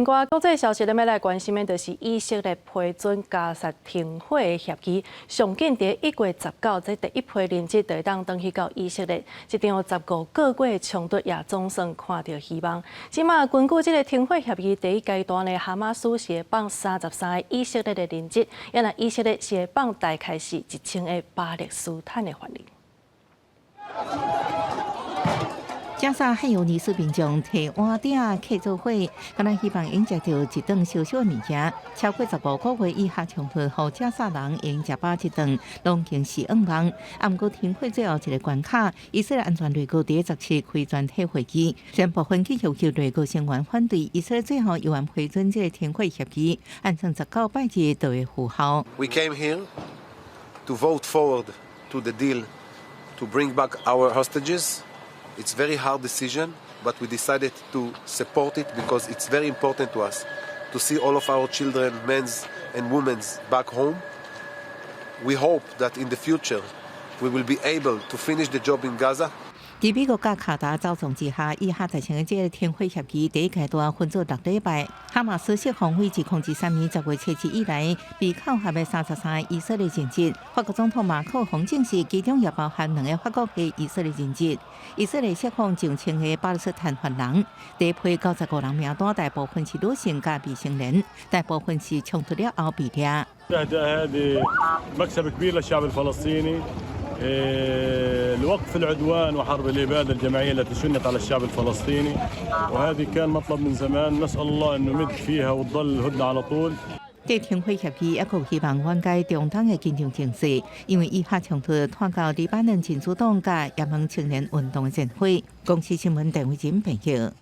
另外，國際消息咧，欲來關心的，就是以色列批准加薩停火的協議，上緊佇1月19，這第一批人質就會當轉去到以色列。這場15個月的衝突也總算看著希望。這馬根據這个停火協議，第一階段呢，哈馬斯是會放33個以色列的人質，抑若以色列是會放大概是1000個巴勒斯坦的犯人。加薩漢尤尼斯民眾提碗鼎客做伙，敢若希望會食著一頓小小的物件。超過15個月以哈衝突，予加薩人會食飽一頓，攏經是願望。啊，毋過停火最後一个關卡，以色列安全內閣佇17開全體會議，宣布分歧要求內閣成員反對，以色列最後猶原批准這个停火協議，按算19拜日就會復效。 We came here to vote forward to the deal to bring back our hostages. It's very hard decision, but we decided to support it because it's very important to us to see all of our children, men and women back home. We hope that in the future we will be able to finish the job in Gaza. 佇美國佮卡達走狀之下，以哈達成的這个停火協議第一階段分做6禮拜。哈馬斯釋放於2003年10月7日以來被扣押的33個以色列人質。法國總統馬克宏證實，其中也包含兩个法國的以色列人質。以色列釋放上千个巴勒斯坦犯人，第一批95人名單大部分是女性佮未成年，大部分是衝突了後被掠。 هذه مكسب كبير للشعب الفلسطيني لوقف العدوان وحرب الإبادة الجماعية التي شنت على الشعب الفلسطيني، وهذه كان مطلب من زمان، نسأل الله أنه نمد فيها وتضل الهدنة على طول。這停火協議猶閣有希望緩解中東的緊張情勢，因為以哈衝突拖到黎巴嫩真主黨佮也門青年運動的戰火。公視新聞鄧偉珍報導。